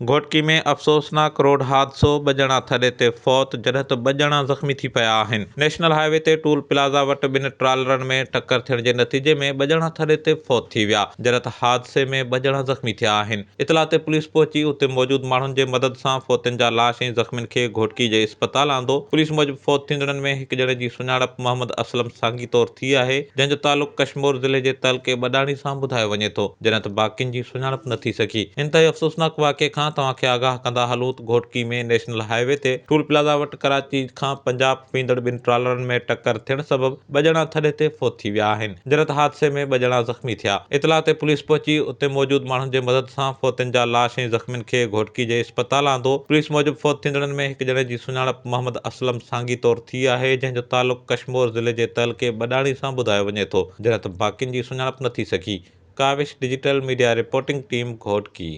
گهوٽڪي ۾ افسوسناڪ روڊ حادثو، ٻه ڄڻا ٿڏي تي فوت، جڏهن ته ٻه ڄڻا زخمي ٿي پيا آهن. نيشنل هاء وي تي ٽول پلازا وٽ ٻن ٽرالرن ۾ ٽڪر ٿيڻ جي نتيجي ۾ ٻه ڄڻا ٿڏي تي فوت ٿي ويا، جڏهن ته حادثي ۾ ٻه ڄڻا زخمي ٿيا آهن. اطلاع تي پوليس پهچي اتي موجود ماڻهن جي مدد سان فوتين جا لاش ۽ زخمين کي گهوٽڪي جي اسپتال آندو. پوليس موجب فوت ٿيندڙن ۾ هڪ ڄڻي جي سڃاڻپ محمد اسلم سانگي طور ٿي آهي، جنهن جو تعلق ڪشمور ضلعي جي تعلقي ٻڏاڻي سان ٻڌايو وڃي ٿو، جڏهن ته باقين جي سڃاڻپ نه ٿي سگهي. انتهائي افسوسناڪ واقعي کان توهان کي آگاهه ڪندا هلون ته گهوٽڪي ۾ نيشنل هاء وي تي ٽول پلازا وٽ ڪراچي کان پنجاب ويندڙ ٻن ٽرالرن ۾ ٽڪر ٿيڻ سبب ٻه ڄڻا ٿڏي تي فوت ٿي ويا آهن، جڏهن ته حادثي ۾ ٻه ڄڻا زخمي ٿيا. اطلاع تي پوليس پهچي اتي موجود ماڻهن جي مدد سان فوتين جا لاش ۽ زخمين کي گهوٽڪي جي اسپتال آندو. پوليس موجب فوت ٿيندڙن ۾ هڪ ڄڻي جي سڃاڻپ محمد اسلم سانگي طور ٿي آهي، جنهن جو تعلق ڪشمور ضلعي جي تعلقي ٻڏاڻي سان ٻڌايو وڃي ٿو، جڏهن ته باقين جي سڃاڻپ نه ٿي سگهي. Kawish digital media reporting team Ghotki.